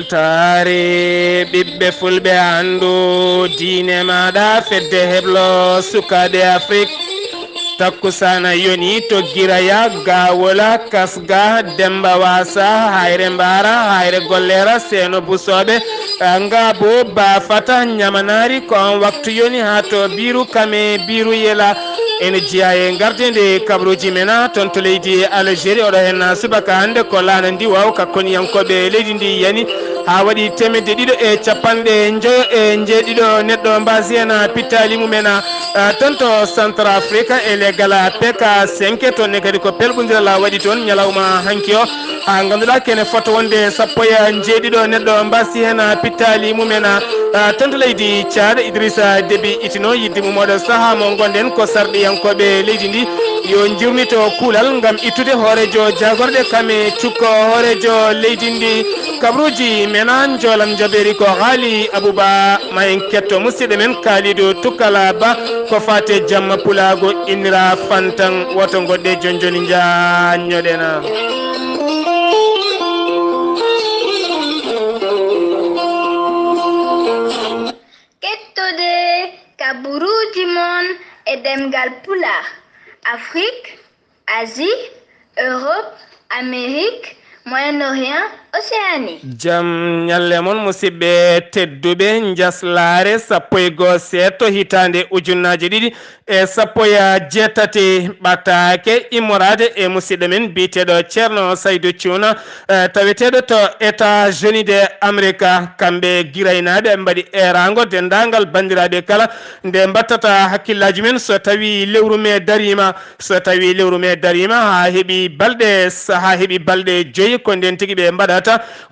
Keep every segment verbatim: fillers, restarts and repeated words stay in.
Taari ɓiɓɓe fulɓe anndu diine maaɗa fedde heblo sukaaɓe Afrik. Takkusaana yoni to Giraya, Gawola, Kasga, Demba Wasa, Hayre Mbaara, Hayre Gollera, Seeno Busooɓe, Ngabo, Bafata, Ñamanaari, ko on waktu yoni haa to Biiru Kame, Biiru Yela. Ene jeyaa e gardinde kabaruuji men, a, toon to leydi Algérie. Oɗo heen subaka hannde ko laana ndi waaw ka koniyankooɓe leydi ndi yani haa waɗi teemedde ɗiɗo e capanɗe njoyo e njeeɗiɗo neɗɗo mbaasi heen, a, pittaali mum en, a, toon to Centrafrique e legal P K cinq. Toon ne kadi ko pelɓondiral waɗi toon ñalawma hanki o. Haa ngannduɗaa kene fota wonde sappo e njeeɗiɗo neɗɗo mbaasi heen, a, pittaali mum en, a, toon to leydi Tchad. Idrissa Déby itino yiɗde mum oɗo sahaa mo ngonɗen ko sarɗiyankooɓe leydi ndi yo njurnito kuulal ngam ittude hooreejo jaagorɗe kame cukko hooreejo leydi ndi. Kabaruuji men, a, njoolam njabeeri ko Haali Abuba. Ma en ketto musidɗo men Kalidou Tukkala Ba ko faate jamma pulaagu innira fantan. Woto ngoɗɗe jonjoni njaanñoɗen. Kettode kabaruuji mon e ɗemngal Pulaar, Afrik, Asie, Europe, Amérique, Moyen-Orient, Océanie. Jam ñalle mon, musidɓe tedduɓe. Njaslaare sappo e goo seeɗto hitaande ujunnaaje ɗiɗi e sappo e jeetati ɓataake immoraade e musidɗo men biyeteeɗo Ceerno Saydu Cuuna, eh, taweteeɗo to États-Unis de Amerika. Kamɓe Giraynaaɓe ɓe mbaɗi eeraango denndaangal banndiraaɓe kala nde mbattata hakkillaaji men so tawii lewru mee dariima. So tawii lewru mee dariima haa heɓi balɗe, haa heɓi balɗe joyi, ko ndeen tigi ɓe mbaɗata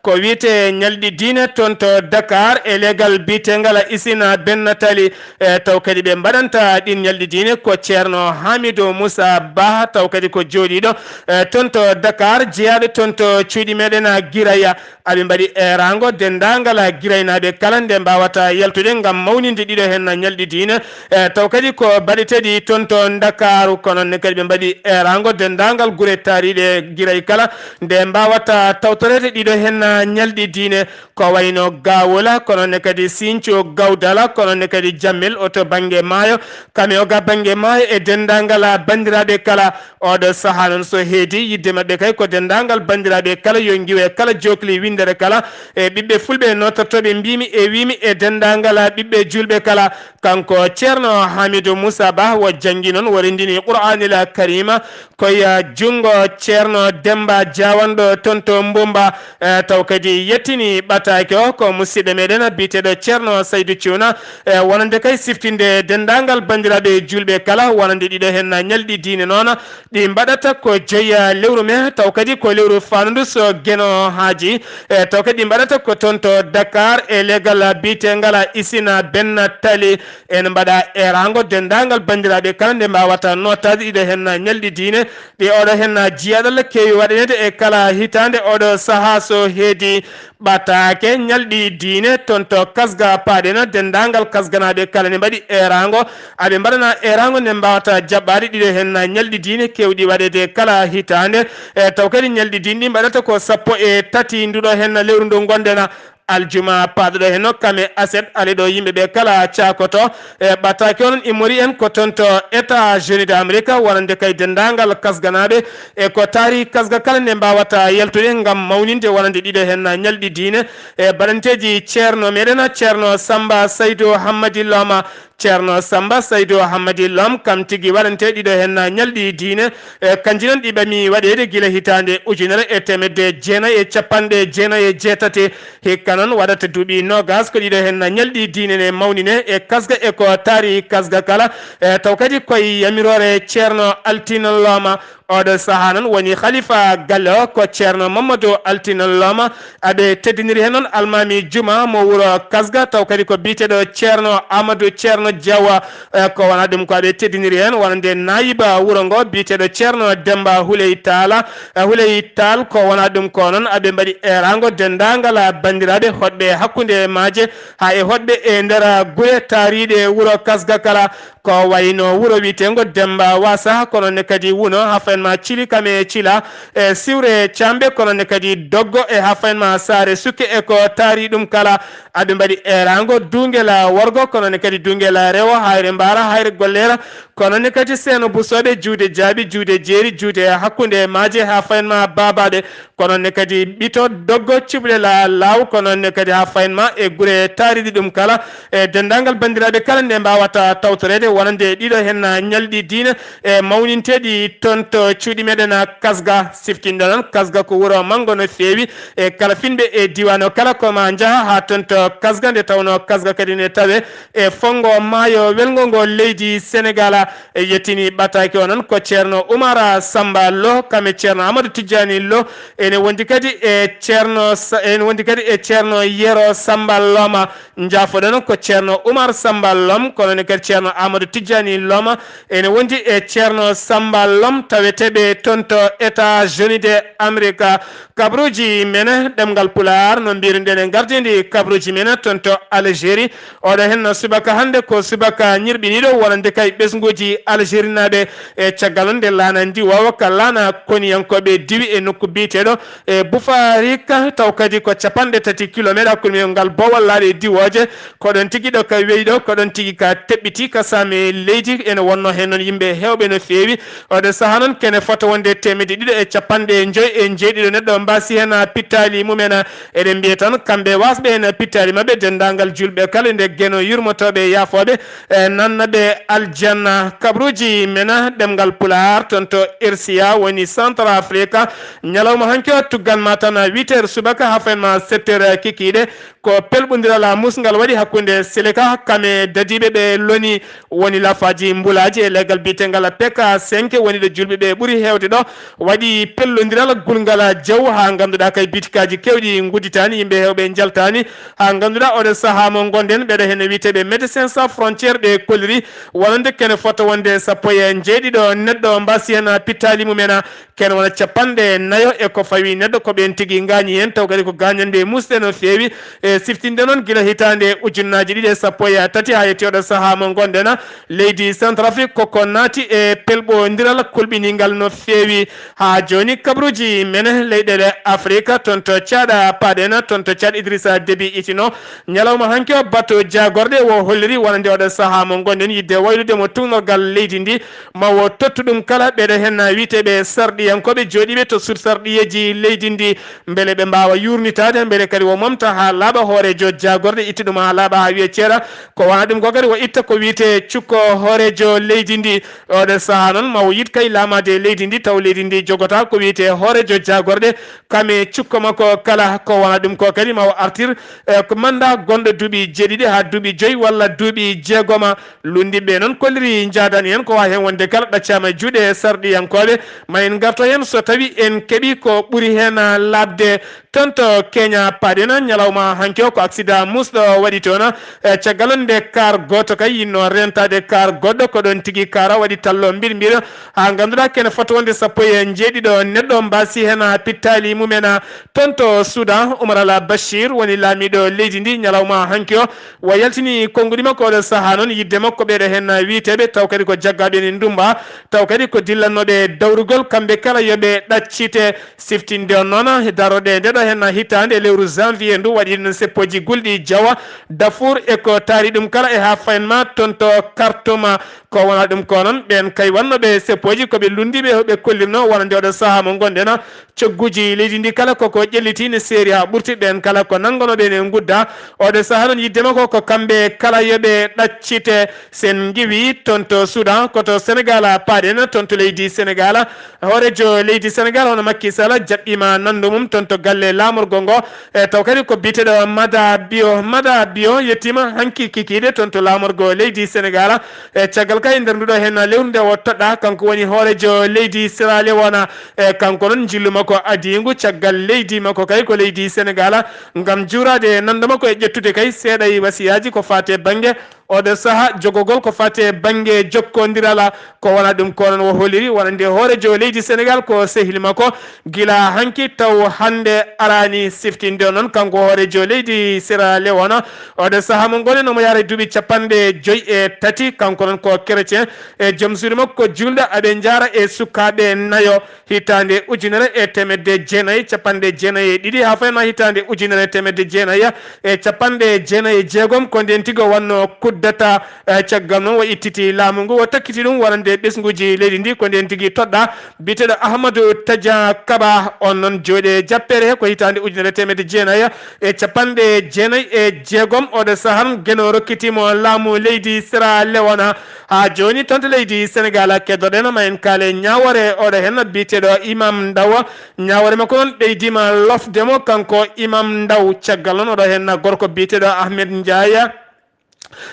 ko wiyetee ñalɗi diine toon to Dakar e leegal biyeteengal Isina Benna Tali. E, taw kadi ɓe mbaɗanta ɗiin ñalɗi diine ko Ceerno Hamidou Moussa Ba, taw kadi ko jooɗiiɗo, e, toon to Dakar, jeyaaɗo toon to cuuɗi meɗen, a, Giraya. Aɓe mbaɗi eeraango denndaangal, a, Giraynaaɓe kala nde mbaawata yaltude ngam mawninde ɗiɗo heen ñalɗi diine. E, taw kadi ko baɗeteeɗi toon to Ndakaaru, ko noon ne kadi ɓe mbaɗi eeraango denndaangal gure taariiɗe Giray kala nde mbaawata tawtoreede ɗiɗo heen ñalɗi diine. Ko wayno Gawola, kono ne kadi Sinco Gawdala, kono ne kadi Jammel o to bannge maayo, Kame o ga bannge maayo e denndaangal banndiraaɓe kala. Oɗo sahaa noon so heedi, yiɗde maɓɓe kay ko denndaangal banndiraaɓe kala yo ngiwe kala jookli winndere kala, e ɓiɓɓe fulɓe nootortooɓe mbiymi e wiymi e denndaangal ɓiɓɓe juulɓe kala. Kanko Ceerno Hamidou Moussa Ba wo janngi noon, wo renndini Qur'aanil Kariima ko e junngo Ceerno Demmba Jaawanɗo toon to Mbumba. Eh, taw kadi yettini ɓataake o ko musidɗo meɗen biyeteeɗo Ceerno Saydu Cuuna. Eh, wonande kay siftinde denndaangal banndiraaɓe juulɓe kala, wonande ɗiɗo heen ñalɗi diine noon, ɗi mbaɗata ko joyi lewru mee, taw kadi ko lewru faandu so Geno haaji. Eh, taw kadi ɗi mbaɗata ko toon to Dakar e leegal biyeteengal Isina Benna Tali. En mbaɗa eeraango denndaangal banndiraaɓe kala nde mbaawata nootaade ɗiɗo heen ñalɗi diine, ɗi oɗo heen jiyaaɗo Allah keewi waɗaneede e kala hitaande oɗo sahaa so heedi. Ɓataake ñalɗi diine toon to Kasga paaɗen, denndaangal kasganaaɓe kala ne mbaɗi eeraango. Aɓe mbaɗana eeraango nde mbaawata jaɓɓaade ɗiɗo heen ñalɗi diine keewɗi waɗeede kala hitaande. E taw kadi ñalɗi diine ɗi mbaɗata ko sappo e tati nduɗo heen lewru ndu ngonɗen, aljuma paaɗuɗo heen, kame aset, ale ɗo yimɓe ɓe kala caakoto. E ɓataake onon immori en ko toon to États-Unis d'Amérique, wonande kay denndaangal kasganaaɓe e ko taari kasga kala nde mbaawata yaltude ngam mawninde wonande ɗiɗo heen ñalɗi diine e baɗanteeji Ceerno meɗen, Ceerno Samba Saydu Hammadi Loma. Ceerno Samba Saydu Hammadi Lom, kam tigi waɗante ɗiɗo heen ñalɗi diine, e kanji noon ɗi ɓami waɗeede gila hitaande ujunere e teemedde jeenayi e capanɗe jeenayi e jeetati. Hikka noon waɗata duuɓi noogas ko ɗiɗo heen ñalɗi diine ne mawnine e kasga e ko taari kasga kala, e taw kadi koye yamiroore Ceerno Altine Loma. Oɗo sahaa noon woni khalifa galle o ko Ceerno Mamadou Altine Loma. Aɓe teddiniri heen noon almaami juma mo wuro Kasga, taw kadi ko biyeteeɗo Ceerno Amadou Ceerno Diawa. Eh, ko wonaa ɗum ko aɓe teddiniri heen wonande naayiba wuro ngo biyeteeɗo Ceerno Demba Huley Taala. Eh, Huley Taal, ko wonaa ɗum ko noon aɓe mbaɗi eeraango denndaangal banndiraaɓe hoɗɓe hakkunde maaje haa e hoɗɓe e nder gure taariiɗe wuro Kasga kala. Ko wayno wuro wiyeteengo Demmba Wasa, kono ne kadi Wuno, haa fayin ma Cili Kame Cila, e Siwre Caambe, kono ne kadi Doggo, e haa fayin ma Saare Sukke, e ko taari ɗum kala. Aɓe mbaɗi eeraango Duungela Worgo, kono ne kadi Duungela Rewo, Hayre Mbaara, Hayre Golleera, kono ne kadi Seeno Busooɓe, Juude Jaabi, Juude Jeeri, Juude Hakkunde Maaje, haa fayin ma Baabaaɓe, kono ne kadi Ɓito Doggo, Ciɓle La Laaw, kono ne kadi haa fayin ma e gure taariiɗe ɗum kala, e denndaangal banndiraaɓe kala nde mbaawata tawtoreede, wonande ɗiɗo heen ñalɗi diine e mawninteeɗi toon to cuuɗi meɗen Kasga. Siftinɗo noon, Kasga ko wuro manngo no feewi, e kala finɓe e diiwaan o kala ko ma njaha haa toon to Kasga, nde tawnoo Kasga kadi ne tawee e fonngo maayo welngo ngo leydi Senegaal. E yettini ɓataake o noon ko Ceerno Umar Samba Lo, kam e Ceerno Amadou Tijjani Lo, ene wondi kadi e Ceerno Sa-, ene wondi kadi e Ceerno Yero Samba Loma. Njaafoɗon ko Ceerno Umar Samba Lom, kono ne kadi Ceerno Amadou Tijjani Loma, ene wondi e Ceerno Samba Lom, taweteeɓe toon to États-Unis de Amerika. Kabruuji men ɗemngal Pulaar, no mbiiruɗen e ngardiindi kabruuji men toon to Algérie. Oɗo heen no subaka hannde ko subaka ñirɓiniiɗo wonande kay ɓesnguuji Algérie naaɓe. E caggal noon nde laana ndiwoowa ka laana koniyankooɓe diwi e nokku biyeteeɗo e Bufarika, taw kadi ko capanɗe tati kilomeeter hakkunde ngal boowal laaɗe diwooje. Ko ɗoon tigi ɗo ka weyi ɗo, ko ɗoon tigi ka teɓɓiti ka saami leydi. Ene wonnoo heen noon yimɓe heewɓe no feewi. Oɗo sahaa noon kene fota wonde teemedde ɗiɗo e capanɗe joy e jeeɗiɗo neɗɗo mbaasi heen pittaali mumen. Eɗen mbiya tan kamɓe waasɓe heen pittaali maɓɓe, denndaangal juulɓe kala nde Geno yurmotooɓe e yaafooɓe, e nannaɓe aljanna. Kabruuji men ɗemngal Pulaar toon to R C A woni Centre Afrique. Ñalawma hanki o tuggan ma tan huit heures subaka haa fayin ma sept heures kikiiɗe. Ko pelɓondiral musngal waɗi hakkunde Seleka kam e dadiiɓe ɓe loni woni lafaaji mbulaaji e leggal biyetengal P K cinq woni ɗo juulɓe ɓe ɓuri heewde ɗo. Waɗi pellondiral gulngal jaw haa ngannduɗaa kay bitikaaji keewɗi ngudditaani, yimɓe heewɓe njaltaani. Haa ngannduɗaa oɗo sahaa mo ngonɗen ɓeɗo heen wiyeteeɓe Médecins Sans Frontières ɓe kolliri wonande kene fota wonde sappo e jeeɗiɗo neɗɗo mbaasi heen pittaali mumen. Kene wona capanɗe nayo e ko fawi neɗɗo ko ɓeen tigi ngaañi heen, taw kadi ko gaañanɗe muusɗe no feewi. E siftinde noon gila hitaande ujunnaaji ɗiɗi e sappo e tati haa yetti oɗo sahaa mo ngonɗen, leydi Centrafrique koko naati e pelɓondiral kulɓiningal no feewi. Haa jooni kabruuji men leyɗeele Afrika toon to Caad paaɗen, toon to Caad Idrissa Déby itino. Ñalawma hanki o bato jaagorɗe o holliri wonande oɗo sahaa mo ngonɗen yiɗde waylude mo tuugnorgal leydi ndi. Ma wo tottu ɗum kala ɓeɗo heen wiyeteeɓe sarɗiyankooɓe jooɗiiɓe to sut sarɗiyeeji leydi ndi, mbele ɓe mbaawa yuurnitaade, mbele kadi wo momta haa laaɓa hooreejo jaagorɗe, itta ɗum haa laaɓa haa wiya ceera. Ko wona ɗum ko kadi wo itta ko wiyetee cukko hooreejo leydi ndi. Oɗo sahaa noon ma wo yiɗ kay laamaade leydi ndi, taw leydi ndi jogotaa ko wiyetee hooreejo jaagorɗe, kam e cukko makko kala. Ko wona ɗum ko kadi ma wo artir, e, ko mannda gonɗo duuɓi jeeɗiɗi haa duuɓi joyi walla duuɓi jeegoma. Lunndiɓe noon kolliri njaadani heen ko waawi heen wonde kala ɗaccaama e juuɗe sarɗiyankooɓe. Ma en ngarto heen so tawi en keɓi ko ɓuri heen laaɓde. Toon to Kenya paaɗen ñalawma hanki o ko accident muusɗo waɗi toon. E caggal nde kaar gooto kay yinnoo reentaade kaar goɗɗo, ko ɗoon tigi kaara waɗi tallo mbir mbir. Haa ngannduɗaa kene fota wonde sappo e jeeɗiɗo neɗɗo mbaasi heen pittaali mumen. Toon to Soudan, Umar Al Bashir woni laamiiɗo leydi ndi ñalawma hanki o. Wa yaltini konnguɗi makko oɗo sahaa noon, yiɗde makko ɓeɗo heen wiyeteeɓe, taw kadi ko jaggaaɓe ene ndummba, taw kadi ko dillannooɓe dawrugol, kamɓe kala yo ɓe ɗaccite. Siftinde on noon, darooɗe nde ɗo heen hitaande e lewru janvier ndu waɗi ɗum seppooji gulɗi Jawa, Darfour e ko taari ɗum kala e haa fayin ma toon to Khartoum. Ko wona ɗum ko noon, ɓeen kay wonnooɓe seppooji ko ɓe lunndiiɓe, ɓe kollirno wonande oɗo sahaa mo ngonɗen. Cogguuji leydi ndi kala koko ƴelliti ne seeri haa ɓurti, ɓeen kala ko nanngonooɓe ne ngudda. Oɗo sahaa noon yiɗde makko ko kamɓe kala yo ɓe ɗaccite. Sen ngiwi toon to Soudan, ko to Senegal paaɗen, toon to leydi Senegal. Hooreejo leydi Senegal hono Macky Sall jaɓɓiima nanndu mum toon to galle laamorgo ngo. E taw kadi ko biyeteeɗo Mada Bio. Mada Bio yettiima hanki kikiiɗe toon to laamorgo leydi Senegal. E caggal kay nder nduɗo heen lewru nde o toɗɗa, kanko woni hooreejo leydi Sierra Leone. E kanko noon njillu makko adiingu caggal leydi makko kay ko leydi Senegal. Ngam juuraade nanndu makko e ƴettude kay seeɗa e wasiyaaji ko faati e bannge Oɗo saha jogogol ko fate bannge jokkondiral, ko wona ɗum ko noon o holiri wonande hoorejo leydi Senegal ko sehil makko gila hanki taw hannde arani siftinde. Noon kanko hoorejo leydi Sierra Leone, oɗo saha mo ngoni nomo yaara duuɓi capanɗe joyi e tati, kanko noon ko chrétien e joom suudu makko ko julɗo, aɓe njaara e sukaaɓe nayo. Hitaande ujunere e teemedde jeenayi capanɗe jeenayi e ɗiɗi haa faynoo hitaande ujunere e teemedde jeenayi e capanɗe jeenayi e jeegom, ko ndeen tigi o wannoo kuddata. Eh, caggal noon o ittiti laamu ngu, o takkiti ɗum wonande ɓesnguuji leydi ndi, ko ndeen tigi toɗɗaa biyeteeɗo Ahmadu Taja Kaba, oon noon jooɗi e jappeere he ko hitaande ujunere e teemedde jeenayi e capanɗe jeenayi e jeegom. Oɗo sahaa Geno rokkitii mo laamu leydi Sierra Leone. Haa jooni toon to leydi Senegal, keddoɗen ma en kaale ñaawoore oɗo heen biyeteeɗo Imam Ndaw. Ñaawoore makko noon ɓeydiima lofde mo kanko Imam Ndaw. Caggal noon oɗo heen gorko biyeteeɗo Ahmed Ndiaye,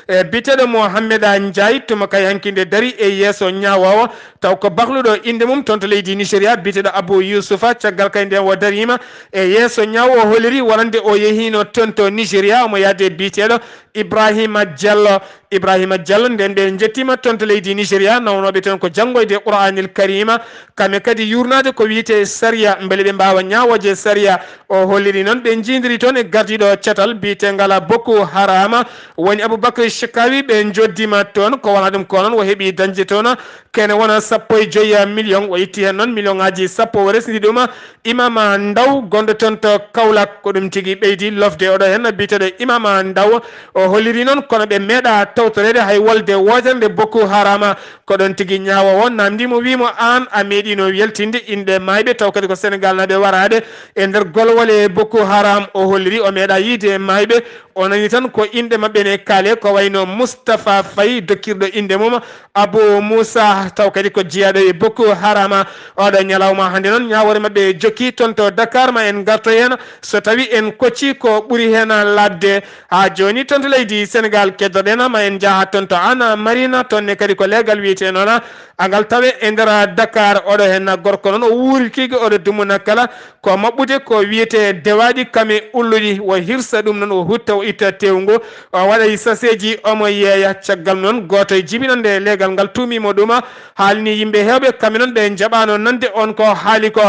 e biyeteeɗo Mohamed Ndiaye, tuma kay hanki nde darii e yeeso ñaawoowo, taw ko bakluɗo innde mum toon to leydi Nigeria, biyeteeɗo Abu Yusufa. Caggal kay ndeen o dariima e yeeso ñaawoowo, o holiri wonande o yehiino toon to Nigeria, omo yahde biyeteeɗo Ibrahima Diallo. Ibrahima Diallo, ndeen ɓe njettiima toon to leydi Nigeria, nawnooɓe toon ko janngoyde Qur'aanil Kariima, kamɓe kadi yuurnaade ko wiyetee sariya, mbele ɓe mbaawa ñaawooje sariya. O holliri noon ɓe njiidiri toon e gardiiɗo catal biyeteengal Boko Haram, woni Abubakar Shekawi, ɓe njoddiima toon. Ko wona ɗum ko noon o heɓi dañde toon kene wona sappo e joyi million, o itti heen noon million ŋaaji sappo, o resndi ɗum Imam Ndaw gonɗo toon to Kaolack. Ko ɗum tigi ɓeydi lofde oɗo heen biyeteeɗo Imam Ndaw. O holliri noon kono ɓe meeɗaa tawtoreede hay wolde wootere nde Boko Haram, ko ɗoon tigi ñaawoowo naamndii mo, wii mo aan a meeɗiino yaltinde inɗe maayɓe, taw kadi ko Senegal naaɓe waraaɓe e nder golwole Boko Haram. O holliri o meeɗaa yiyde maayɓe, o nani tan ko inɗe maɓɓe ne kaalee, ko wayno Moustapha Faye dokkirɗo innde mum Abou Moussa, taw kadi ko jeyaaɗo e Boko Haram. Oɗo ñalawma hannde noon ñaawoore maɓɓe jokki toon to Dakar, ma en ngarto heen so tawii en koccii ko ɓuri heen laaɓde. Haa jooni toon to leydi Senegal keddoɗen, ma en njaha toon to Anna Marina, toon ne kadi ko leegal wiyetee noon angal tawe e nder Dakar. Oɗo heen gorko noon o wuuri tigi, oɗo dummuna kala ko maɓɓude ko wiyetee dewaaɗi kame ulluɗi, o hirsa ɗum noon, o hutta, o itta teewu ngu, o waɗa e saseeji, omo yeeya. Caggal noon gooto e jibinannde leegal ngal tuumii mo ɗum, haalni yimɓe heewɓe kamɓe noon ɓe njaɓaano nande on ko haali ko.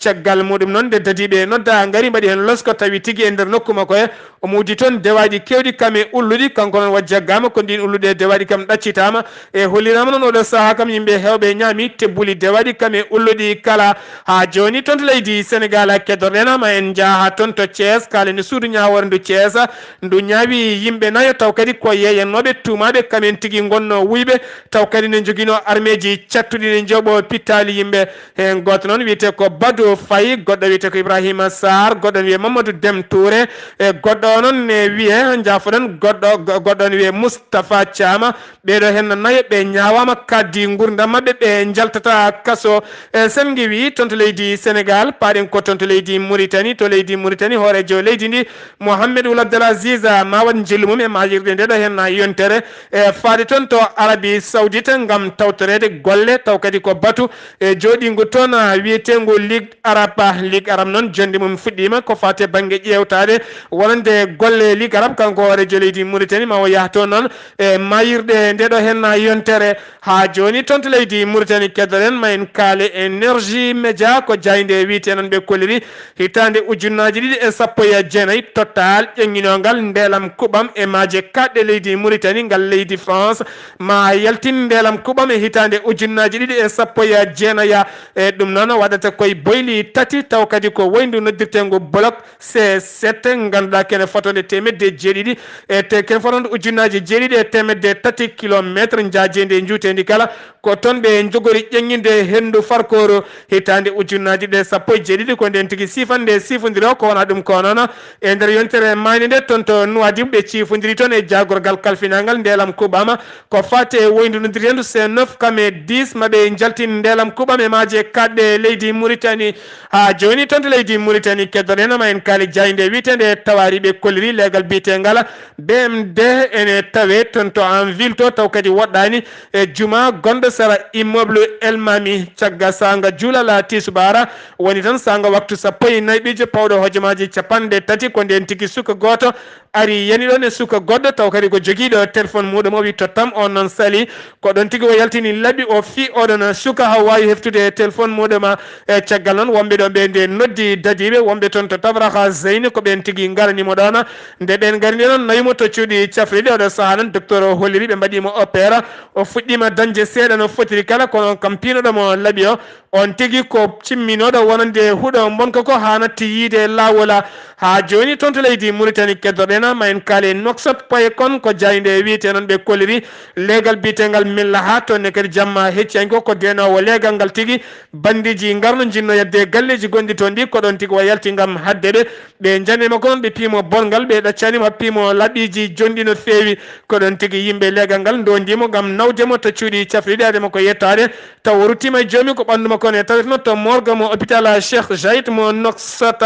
Caggal muɗum noon nde dadiiɓe noddaa ngari mbaɗi heen losko tawi tigi e nder nokku makko he omo uddi toon dewaaɗi keewɗi kame ulluɗi, kanko noon o jaggaama ko ndiin ulluɗe dewaaɗi kam ɗaccitaama. E holliraama noon oɗo sahaa kam yimɓe heewɓe ñaami tebbuli dewaaɗi kame ulluɗi kala. Haa jooni toon to leydi Senegal keddoɗen ma en njaha toon to Thiès, kaalen e suudu ñaawoore ndu Thiès, ndu ñaawi yimɓe nayo taw kadi ko yeeyannooɓe tuumaaɓe kamen tigi ngonnoo wuyɓe, taw kadi ne njoginoo armeeji cattuɗi ne njooɓoo pittaali yimɓe. Heen gooto noon wiyetee ko Badou Faye, goɗɗo wiyetee ko Ibrahima Sarr, goɗɗo ne wiyee Mamadou Dem Touré, e goɗɗo o noon ne wiyee, njaafoɗen, goɗɗo, go-, goɗɗo ne wiyee Moustapha Thiam. Ɓeeɗo heen nayo ɓe ñaawaama, kadi nguurndam maɓɓe ɓe njaltata kaso. E sen ngiwii toon to leydi Senegal, paaɗen ko toon to leydi Mauritanie. To leydi Mauritanie, hooreejo leydi ndi, Mohamed Ould Abdel Aziz, ma waɗ njillu mum e maayirɗe ndeɗo heen yontere, e faade toon to Arabie Saoudite ngam tawtoreede golle, taw kadi ko batu e jooɗiingu toon, a, wiyeteengu Ligue Arabe. Ligue Arabe noon, jonnde mum fuɗɗiima ko faati e bannge ƴeewtaade wonande golle Ligue Arabe. Kanko hooreejo leydi Mauritanie, ma o yaha toon noon e maayirɗe ndeɗo heen yontere. Haa jooni toon to leydi Mauritanie, keddoɗen ma en kaale Énergie Média, ko jaaynde wiyetee noon ɓe kolliri hitaande ujunnaaji ɗiɗi e sappo e jeenayi, Total ƴeŋŋinoo ngal ndeelam kuɓam e maaje kaaɗɗe leydi Mauritanie, ngal leydi France ma yaltin ndeelam kuɓam e hitaande ujunnaaji ɗiɗi e sappo e jeenayi. E ɗum noon waɗata koye boyli tati, taw kadi ko woyndu noddirteengu bloc C sept, ngannduɗaa kene fotonde teemedde jeeɗiɗi e te-, kene fotonde ujunnaaji jeeɗiɗi e teemedde tati kilometre, njaajeendi e njuuteendi kala. Ko toon ɓe njogori ƴeŋŋinde henndu farkooru hitaande ujunnaaji ɗe sappo e jeeɗiɗi. Ko ndeen tigi siifannde siifondiri o, ko wona ɗum ko noon. E nder yontere maayde nde toon to Nouadhibou, ɓe ciifondiri toon e jaagorgal kalfinangal ndeelam kuɓam. Ko faati e woyndu noddirteendu C neuf kame dix, ma ɓe njaltin ndeelam kuɓam e maaje kaaɗɗe leydi Mauritanie. Haa jooni toon to leydi Mauritanie, keddoɗen ma en kaali jaaynde wiyeteende Tawari, ɓe kolliri leegal biyeteengal B M D ene tawee toon to en ville to, taw kadi woɗɗaani e juma gonɗo sera immeuble El Mami. Cagga saanga juulala tisbaara woni tan saanga waktu sappo e nayi ɓiijo pawɗo hojomaaji capanɗe tati, ko ndeen tigi suka gooto ari yani ɗoon e suka goɗɗo, taw kadi ko jogiiɗo téléphone muuɗum, o wi tottam, on noon sali. Ko ɗoon tigi o yaltini laɓi, o fii oɗon suka haa waawi heftude téléphone muuɗum. E caggal noon, wonɓe ɗo ɓe nde noddi dadiiɓe, wonɓe toon to Tabraha Zeyni, ko ɓeen tigi ngarani mo ɗoon. Nde ɓeen ngarni noon, nawi mo to cuuɗi cafrirɗi. Oɗo sahaa noon, docteur o holliri ɓe, mbaɗi mo opéra. O fuɗɗiima dañde seeɗa no fotiri kala, kono on kam piinoɗo mo laɓi o, on tigi ko cimminooɗo wonande huɗo mbonka ko haa natti yiide laawol. Haa jooni toon to leydi Mauritanie keddoɗen, ma en kaale Nouakchott Poyekon, ko jaaynde wiyetee noon ɓe kolliri leegal biyeteengal Millaha, toon ne kadi jamma hecci añ ko, ko deenoowo leegal ngal tigi. Banndiiji ngarno njinno yadde e galleeji gonɗi toon ɗi, ko ɗoon tigi o yalti ngam haɗde ɓe. Ɓe njani mo ko noon, ɓe piimo bolngal, ɓe ɗaccani mo, piimo laɓiiji jonɗi no feewi. Ko ɗoon tigi yimɓe leegal ngal ndoondi mo ngam nawde mo to cuuɗi cafrirɗi, ade mo ko yettaade, taw o ruttiima e joomi ko ɓanndu makko ne taweteno to morgue mo hôpital Cheikh Zayed mo Nouakchott.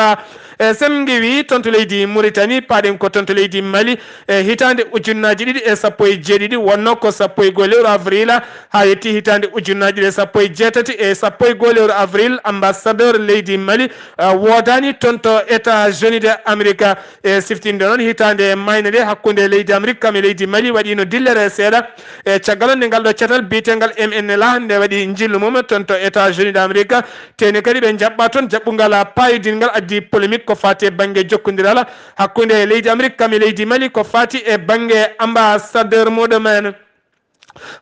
E sen ngewi toon to leydi Mauritanie, paaɗen ko toon to leydi Mali, e hitaande ujunnaaji ɗiɗi e sappo e jeeɗiɗi, wonno ko sappo e goo lewru avril, haa yetti hitaande ujunnaaji ɗiɗi e sappo e jeetati e sappo e goo lewru avril, ambassadeur leydi Mali, eh, woodaani toon to États-Unis de Amérique. E siftinde noon, hitaande maayde nde hakkunde leydi Amérique kam e leydi Mali waɗiino dillere seeɗa. E caggal nde ngal ɗo catal biyeteengal M N L A nde waɗi njillu mum toon to États-Unis de Amérique, teni kadi ɓe njaɓɓa toon jaɓɓungal paayodingal addi polémique ko faati e bannge jokkondiral hakkunde leydi Amérique kam e leydi Mali ko faati e bannge ambassadeur muɗum en.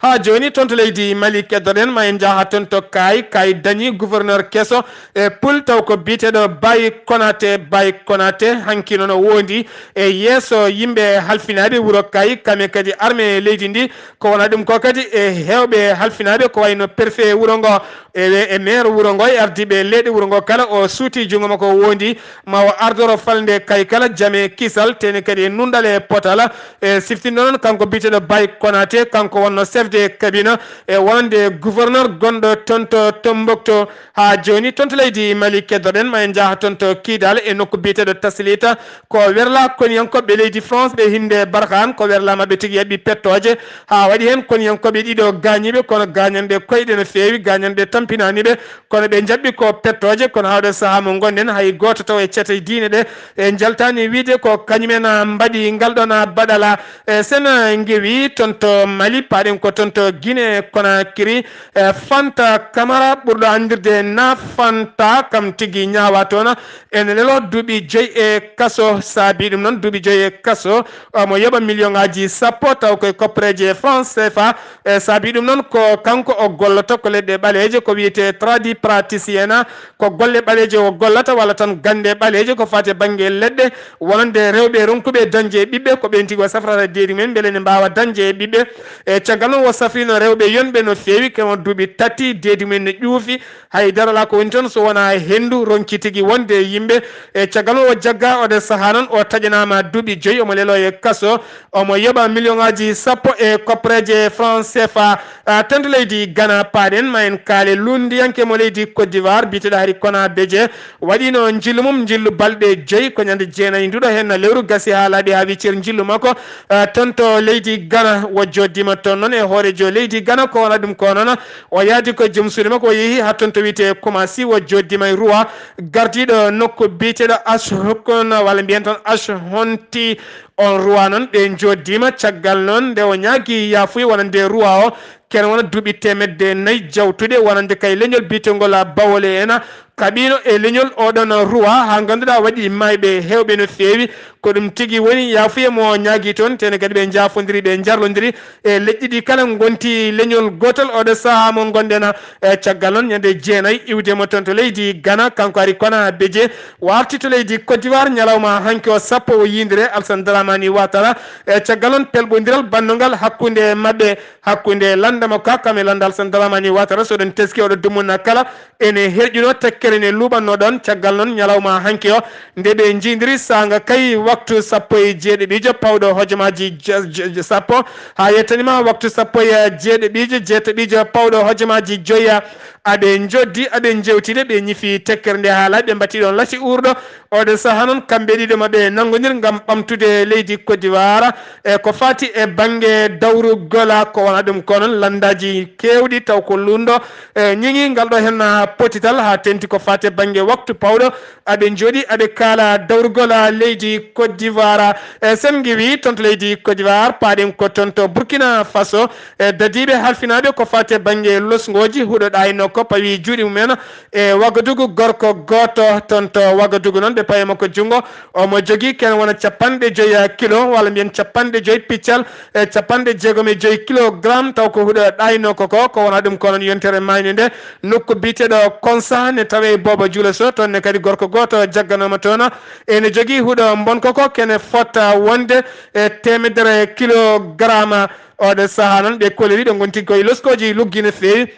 Haa jooni toon to leydi Mali keddoɗen, ma en njaha toon to Kaay. Kaay dañi gouverneur keso e Pool, taw ko biyeteeɗo Baye Konaté. Baye Konaté hanki noon o wondi e yeeso yimɓe halfinaaɓe wuro Kaay, kamɓe kadi armée leydi ndi. Ko wona ɗum ko kadi e heewɓe halfinaaɓe ko wayno préfet wuro ngo, e, e maire wuro ngo, e ardiiɓe leyɗe wuro ngo kala, o suuti junngo makko, o wondi ma o ardoro falnde Kaay kala jam e kisal, teni kadi e nunɗal e potal. E siftinde noon, kanko biyeteeɗo Baye Konaté, kanko wonno chef de cabinet e wonande gouverneur gonɗo toon to Tombouctou. Haa jooni toon to leydi Mali keddoɗen, ma en njaha toon to Kidal e nokku biyeteeɗo Taslita. Ko werla koniyankooɓe leydi France ɓe hinnde Barkhane, ko werla maɓɓe tigi yaɓɓi pettooje, haa waɗi heen koniyankooɓe ɗiɗo gaañiiɓe, kono gaañanɗe koyɗe no feewi, gaañanɗe tampinaani ɓe, kono ɓe njaɓɓi ko pettooje. Kono haa ɗo sahaa mo ngonɗen, hay gooto taw e cate diine ɗe e njaltaani wiyde ko kañum en mbaɗi ngal ɗoon baɗala. E sen ngewi toon to Mali, paaɗen ko toon to Guinée Conakry. E Fanta Camara, ɓurɗo anndirde na Fanta, kam tigi ñaawa toon, ene leloo duuɓi joyi e kaso. Saabii ɗum noon, duuɓi joyi e kaso, omo yoɓa million ngaaji sappo, taw koye koppareeje France C F A. E saabii ɗum noon, ko kanko o gollata ko leɗɗe ɓaleeje, ko wiyetee tradipraticien, ko golle ɓaleeje o gollata, walla tan gannde ɓaleeje ko faati e bannge leɗɗe, wonande rewɓe ronkuɓe dañde e ɓiɓɓe, ko ɓeen tigi o safrata deedi mumen mbele ne mbaawa dañde e ɓiɓɓe. E caggal noon, o safrino rewɓe yonɓe no feewi, kono duuɓi tati deedi mumen ne ƴuufi, hay dara alaa ko woni toon so wonaa henndu ronki tigi wonde e yimɓe. E caggal noon, o jaggaa, oɗo sahaa noon o taƴanaama duuɓi joyi, omo leloo e kaso, omo yoɓa million ngaaji sappo e koppareeje France C F A. A, toon to leydi Ghana paaɗen, ma en kaale lunndiyanke mo leydi Côte d'Ivoire, biyeteeɗo Harry Konaté Bédié, waɗiino njillu mum, njillu balɗe joyi, ko ñande jeenayi nduɗo heen lewru gasi haa laaɓi haa wii cer njillu makko. A, toon to leydi Ghana, o jooɗdiima toon noon e hooreejo leydi Ghana, ko wona ɗum ko noon, o yahdi ko e joom suudu makko, o yehi haa toon to wiyetee Kumasi, o jooɗdiima e roi gardiiɗo nokku biyeteeɗo Ashokon, walla mbiyen tan Ashonti. On roi noon, ɓe njooɗdiima. Caggal noon, nde o ñaagi yaafuya wonande roi o, kene wona duuɓi teemedde nayi jawtuɗe, wonande kay leñol biyeteengol Bawole en, kaɓiino e leñol oɗon roi, haa ngannduɗaa waɗi maayɓe heewɓe no feewi. Ko ɗum tigi woni yaafuya mo ñaagi toon, tene kadi ɓe njaafondiri, ɓe njarlondiri, e leƴƴi ɗi kala ngonti leñol gootal. Oɗo sahaa mo ngonɗen, e caggal noon, ñande jeenayi iwde mo toon to leydi Ghana, kanko Harry Konaté Bédié, o arti to leydi Côte d'Ivoire ñalawma hanki o sappo o yiyndire Alassane Dramane Ouattara. E caggal noon, pelɓondiral bannungal hakkunde maɓɓe, hakkunde lannda makko ka, kam e lannda Alassane Dramane Ouattara, so ɗon teski oɗo dumunna kala, ene herƴuno tekkere nde luuɓatno ɗon. Caggal noon, ñalawma hanki o, nde ɓe njiidiri saanga kay waktu sappo e jeeɗiɗiijo pawɗo hojomaaji je-, je-, je-, sappo, haa yettanima waktu sappo e jeeɗiɗiijo, jeetaɓiijo pawɗo hojomaaji joya, Aɓe njoddi, aɓe njewtide, ɓe ñifi tekkere nde haalaa, ɓe mbati ɗon lasi uurɗo. Oɗo sahaa noon, kamɓe ɗiɗo ma ɓe nanngondir ngam ɓamtude leydi Côte d'Ivoire. E ko faati e bannge dawrugol, ko wona ɗum ko noon lanndaaji keewɗi taw ko luunɗo, e, ñiŋi ngal ɗo heen potital haa teŋti ko faati e bannge waktu pawɗo. Aɓe njooɗi, aɓe kaala dawrugol leydi Côte d'Ivoire. E, sen ngiwi toon to leydi Côte d'Ivoire, paaɗen ko toon to Burkina Faso. E, dadiiɓe halfinaaɓe ko faati e bannge losngooji, huɗo ɗaayno ko pawi juuɗe mumen e Wagadugu, gorko gooto toon to Wagadugu noon, ɓe pawi makko junngo. Omo jogii kene wona capanɗe joyi kilo, walla mbiyen capanɗe joyi piccal, e capanɗe jeegom e joyi kilogram, taw ko huɗo ɗaayno ko ko, ko wona ɗum ko noon yontere maayde nde, nokku biyeteeɗo Konsa ne tawee Boobo Juulo Sow, toon ne kadi gorko gooto jagganooma toon. Ene jogii huɗo mbonko ko kene fota wonde e teemedere kilogram. Oɗo sahaa noon ɓe kolliri, ɓe ngonti koye loskooji luggi no feewi.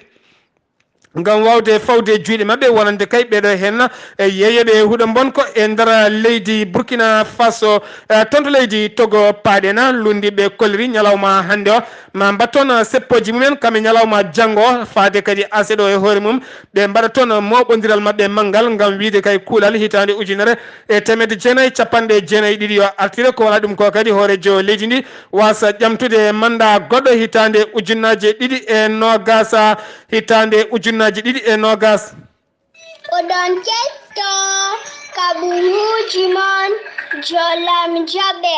Ngam waawde fawde juuɗe maɓɓe, wonande kay ɓeeɗo heen, e, yeeyeeɓe huɗo mbonko e nder leydi Burkina Faso. E, toon to leydi Togo paaɗen, lunndiiɓe kolliri ñalawma hannde o, ma mbaɗ toon seppooji mumen kam e ñalawma janngo, faade kadi aset o e hoore mum, ɓe mbaɗa toon mooɓondiral maɓɓe manngal ngam wiyde kay kuulal hitaande ujunere e teemedde jeenayi capanɗe jeenayi e ɗiɗi yo artire, ko wona ɗum ko kadi hooreejo leydi ndi waasa ƴamtude mannda goɗɗo hitaande ujunnaaje ɗiɗi e noogaas, hitaande ujunnaaje ɗiɗi e noogaas. Oɗon ketto kaɓuruuji mon, Jolam Jaɓe,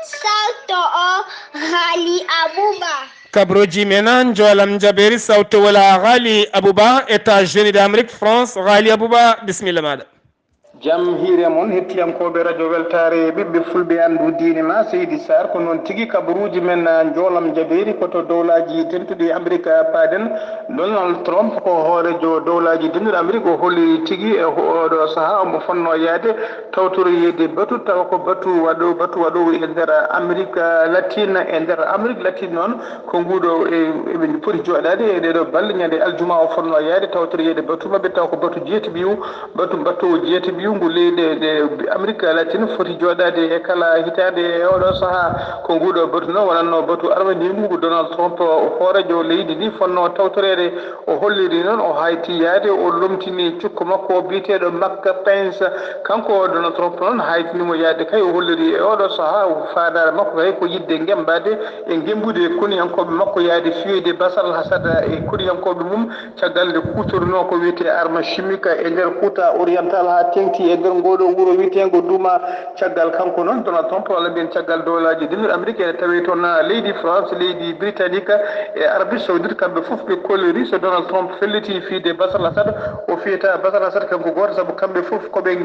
sawto o Haali Abuba. Kaɓuruuji men, Jolam Jaɓeeri, sawto wala Haali Abuba, États-Unis d'Amérique, France, Haali Abuba, bisimilla maaɗa. Jam hiire mon, hettiyankooɓe Radio Weltaare, ɓiɓɓe fulɓe, anndu diine ma, Seydi Sarr, ko noon tigi, kabaruuji men, ah, njoolam jabeeri, ko to dowlaaji dentuɗi Amerik paaɗen. Donald Trump ko hooreejo dowlaaji dentuɗi Amerik, o holli tigi e ho-, oɗo sahaa omo fonnoo yaade tawtoroyeede batu, tawa ko batu waɗo-, batu waɗoowo e nder Amerik Latin, e nder Amerik Latin noon, ko nguɗo e, eɓe poti jooɗaade e ɗeɗo balɗe, ñande aljuma o fonnoo yaade tawtoroyeede batu maɓɓe, taw ko batu jeeti ɓiyu, batu mbattoowo jeeti ɓiyu ngu leyɗe ɗe Amerik Latin foti jooɗaade e kala hitaande e oɗo sahaa. Ko nguɗo batu noon wonatno batu armaniigu ngu Donald Trump, hooreejo leydi ndi, fonnoo tawtoreede. O holliri noon, o hayti yaade, o lomtini cukko makko biyeteeɗo Mike Pence. Kanko Donald Trump noon haytini mo yaade kay, o holliri e oɗo sahaa faandaare makko kay ko yiɗde ngembaade e ngembude koniyankooɓe makko yaade fiyoyde Bashar al-Assad e koniyankooɓe mum, caggal nde kuutorinoo ko wiyetee arme chimique e nder Ghouta oriental haa teeŋti e nder ngoo ɗoo wuro wiyeteengo Douma. Caggal kanko noon Donald Trump, walla mbiyen caggal dowlaaji dentuɗi Amerik ene tawee toon, ah, leydi France, leydi Britannique e Arabie Saoudite, kamɓe fof ɓe kolliri. So Donald Trump felliti fiyde Bashar al-Assad, o fiyata Bashar al-Assad kanko gooto, sabu kamɓe fof ko ɓe,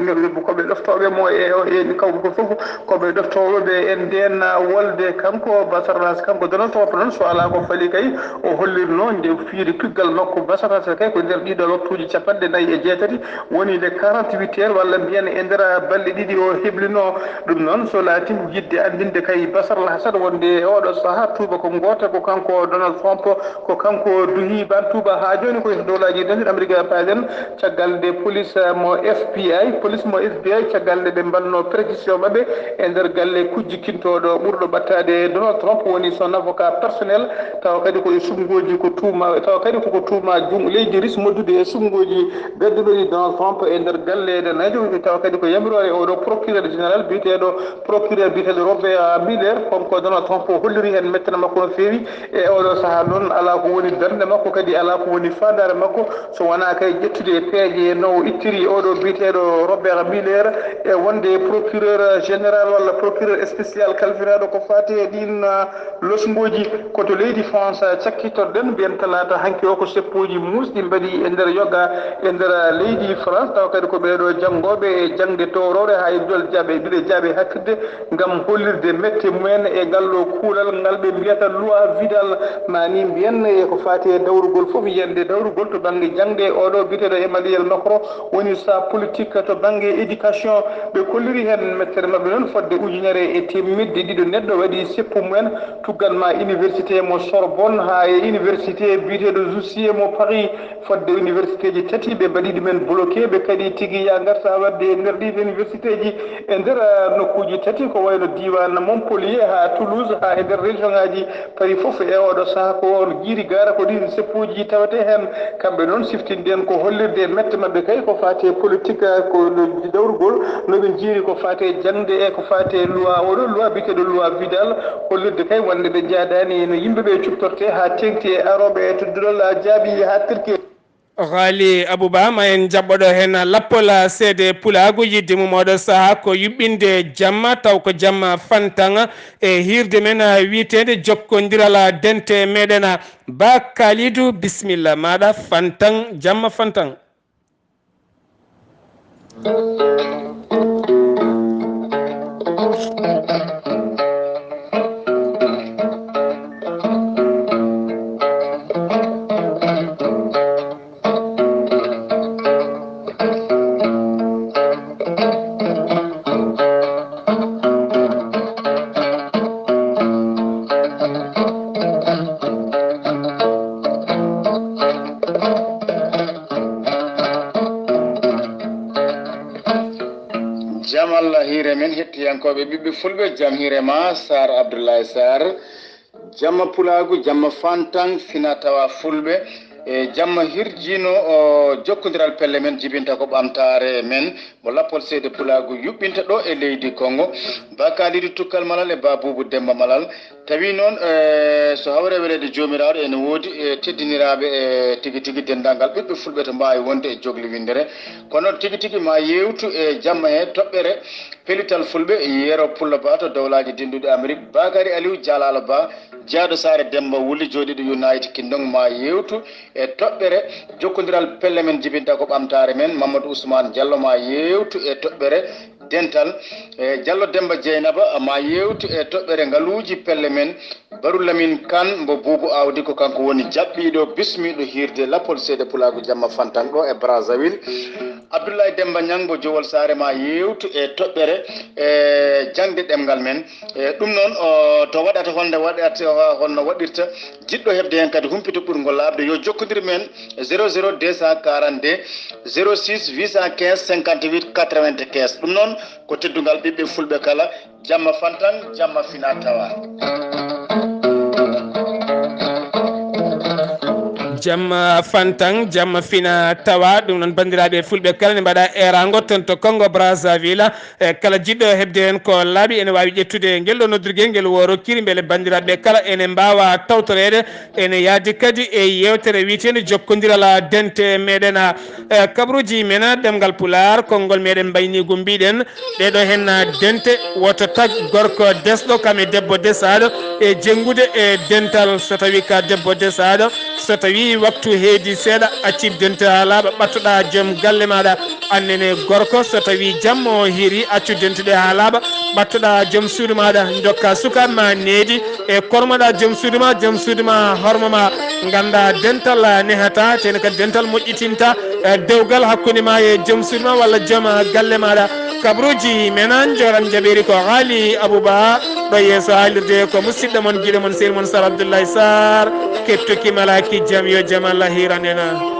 ko ɓe ɗoftooɓe mo e, e, e, kamɓe fof ko ɓe ɗoftooɓe ɓe e ndeen, ah, wolde. Kanko Bashar al-Assad, kanko Donald Trump noon, so alaa ko fali kay, o hollirno nde fiyde cuggal makko Bashar al-Assad kay ko nder ɗiɗo waktuuji capanɗe nayi e jeetati, woni les quarante-huit heures, walla mbiyen e nder balɗe ɗiɗi o heblino. Ɗum noon, so laati ko yiɗde anndinde kay Bashar al-Assad wonde e oɗo sahaa tuuba ko ngoota, ko kanko Donald Trump, ko kanko duhi ban tuuba haa jooni ko e dowlaaji dentuɗi Amerik paaɗen, caggal nde police mo F B I, police mo F B I, caggal nde ɓe mbanno perquisition maɓɓe e nder galle kujjikintooɗo ɓurɗo ɓattaade Donald Trump, woni son avocat personnel, tawa kadi ko e suɓngooji ko tuuma, tawa kadi koko tuuma jun-, leydi Russie moddude e suɓngooji gadduɗo ɗi Donald Trump e nder galleeɗe najo. Tawa kadi ko yamiroore oɗo procureur général biyeteeɗo, procureur biyeteeɗo Robert Mueller, kanko Donald Trump o holliri heen mettere makko no feewi. E oɗo sahaa noon, alaa ko woni darnde makko, kadi alaa ko woni faandaare makko, so wonaa kay ƴettude e peeje no o ittiri oɗo biyeteeɗo Robert Mueller e wonde procureur général walla procureur spécial kalfinaaɗo ko faati e ɗiin, ah, losngooji. Ko to leydi France cakkitorɗen, mbiyen talaata hanki o ko seppooji muusɗi mbaɗi e nder yoga e nder leydi France, tawa kadi ko ɓeeɗo janngooɓe e jaŋde towroore haa e duɗe jaaɓe, duɗe jaaɓe hakkitde ngam hollirde mette mumen e ngal ɗo kuulal ngal ɓe mbiyata loi Vidal, ma ni mbiyen e ko faati e dawrugol fof, yiyannde dawrugol to bannge jaŋde. Oɗo biyeteeɗo Emmanuel Macron woni sa politique to bannge éducation. Ɓe kolliri heen mettere maɓɓe noon fodde ujunere e teemedde ɗiɗo neɗɗo waɗi seppu mumen, tuggan ma université mo Sorbonne haa e université biyeteeɗo Jussieu mo Paris. Fodde universitéji tati ɓe mbaɗi ɗumen bloqué, ɓe kaɗi tigi ya ngarta Haa waɗde e nder ɗiin universitéeji, e nder, ah, nokkuuji tati, ko wayno diiwaan Montpellier haa Toulouse, haa e nder région ŋaaji Paris fof, e oɗo sahaa ko on jiiri gaara ko ɗiin seppuuji tawetee heen. Kamɓe noon siftinɗen ko hollirde mette maɓɓe kay ko faati e politique, ah, ko no dawrugol, no ɓe njiiri ko faati e jaŋde e ko faati e loi, oɗo loi biyeteeɗo loi Vidal, hollirde kay wonde ɓe njaadaani no yimɓe ɓe cuktortee haa teeŋti e arooɓe e to duɗal, ah, jaaɓi haa tirki. Ghali Abouba, ma en jaɓɓoɗo heen lappol seede pulaagu. Yiɗde mum oɗo sahaa ko yuɓɓinde jamma, taw ko jamma fantaŋ e hiirde men wiyeteende jokkondiral dente meɗen. Ba Kalidou, bisimilla maaɗa, fantaŋ, jamma fantaŋ. Jam Allah hiire men, hettiyankooɓe ɓiɓɓe fulɓe, jam hiire ma, Sar Abdoulaye Sar. Jamma pulaagu, jamma fantaŋ, fina tawa fulɓe, e jamma hirjiino, o, jokkondiral pelle men jibinta ko ɓamtaare men, mo lappol seede pulaagu yuɓɓinta ɗo e leydi Kongo. Ba Kalidou Tukkal Malal e Ba Buubu Demba Malal. Tawi noon, e, so hawre weleede Joomiraaɗo ene woodi, e, teddiniraaɓe, e, tigi tigi denndaangal ɓiɓɓe fulɓe to mbaawi wonde e jogli winndere. Kono tigi tigi ma yeewtu e jamma he toɓɓere pellital fulɓe, Yero Pullo Ba to dowlaaji denduɗi Amerik, Bakary Aliou Jalaalo Ba, jeyaaɗo saare Demmba Wuli, jooɗiiɗo United Kingdom, ma yeewtu e toɓɓere jokkondiral pelle men jibinta ko ɓamtaare men, Mamadou Ousmane Diallo, ma yeewtu e toɓɓere dental, e Diallo Demmba Dieynaba, ma yeewtu e toɓɓere ngaluuji pelle men, Barou Lamine Kane mbo Buubu Awdi, ko kanko woni jaɓɓiiɗo, bismiiɗo hiirde lappol seede pulaagu jamma fantaŋ ɗo e Brazzaville. Abdoulaye Demmba Niang mbo Jowol Saare, ma yeewtu e toɓɓere, e jaŋde ɗemngal men. E ɗum noon, o, to waɗata, holnde waɗata, holno waɗirta? Jiɗɗo heɓde heen kadi humpito ɓurngol laaɓde, yo jokkondir men zéro zéro deux cent quarante-deux zéro six huit cent quinze cinquante-huit quatre-vingt-quinze. Ɗum noon ko teddungal ɓiɓɓe fulɓe kala. Jamma fantan, jamma fina tawa. Jamma fantan, jamma fina tawa. Ɗum noon, banndiraaɓe fulɓe kala ne mbaɗa eeraango toon to Congo Brazzaville. E kala jiɗɗo heɓde heen ko laaɓi, ene waawi ƴettude ngel ɗo noddirgel ngel o rokkiri, mbele banndiraaɓe kala ene mbaawa tawtoreede. Ene yahdi kadi e yeewtere wiyeteende jokkondiral dente meɗen, e, kabaruuji men ɗemngal Pulaar, konngol meɗen mbayniigu mbiɗen, ɗeɗo heen dente, woto tag gorko desɗo kam e debbo desaaɗo e jenngude e dental. So tawi ka debbo desaaɗo, so tawi waktu heedi seeɗa, acci dente haa laaɓa, ɓattoɗa joom galle maaɗa. Annene gorko, so tawi jamma o hiiri, accu dente ɗe haa laaɓa, ɓattoɗa joom suudu maaɗa, jokka sukaaɓe ma needi, e kormoɗa joom suudu ma, joom suudu ma hormo ma. Ngannda dental nehata, tene kadi dental moƴƴitinta, e, dewgal hakkunde ma e joom suudu ma walla joom galle maaɗa. Kabaruuji men, an joran jaɓeeri ko Haali Abouba, ɗo yeeso haalirde ko musidɗo mon, giɗo mon, sehil mon Sar Abdoulaye Sarr. Kettuki malaki jam, yo jam Allah hiiran en.